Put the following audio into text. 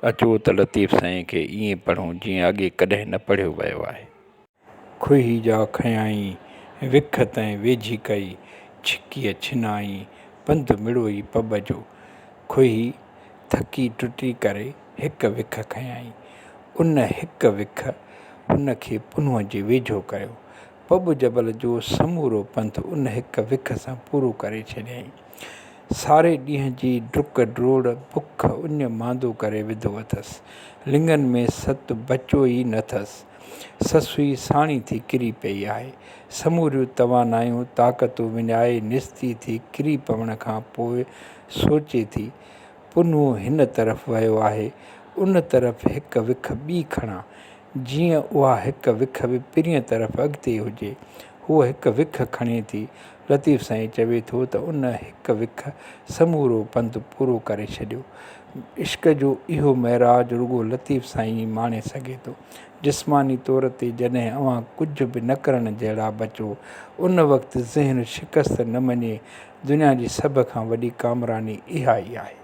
اچو ته لطيف سائين کي ائين پڙهون جيئن اڳي ڪڏهن نه پڙهيو ويو آهي. کوهي جا کنيائين، وک تنهن ويجهي ڪئي، ڇڪيء ڇنائين، پنڌ مڙوئي پٻ جو. کوهي ٿڪي ٽٽي ڪري هڪ وک کنيائين. ان هڪ وک هن کي پنهونء جي ويجهو ڪيو. پٻ جبل جو سمورو پنڌ ان هڪ وک سان پورو ڪري ڇڏيائين. ساري ڏينهن جي ڊڪ ڊوڙ، بک، اڃ ماندو ڪري وڌو اٿس. لڱن ۾ ست بچيو ئي نه اٿس. سسئي ساڻي ٿي ڪري پيئي آهي. سموريون توانايون، طاقتون وڃائي نستي ٿي ڪري پوڻ کان پوء سوچي ٿي، پنهون هن طرف ويو آهي، ان طرف هڪ وک ٻي کڻان، جيئن اها هڪ وک به پرينء طرف اڳتي هجي. هوء هڪ وک کڻي ٿي. لطيف سائين چوي ٿو ته ان هڪ وک سمورو پنڌ پورو ڪري ڇڏيو. عشق جو اهو معراج رڳو لطيف سائين ئي ماڻي سگهي ٿو. جسماني طور تي جڏهن اوهان ڪجهه به نه ڪرڻ جهڙا بچو، ان وقت ذهن شڪست نه مڃي، دنيا جي سڀ کان وڏي ڪامراني اها ئي آهي.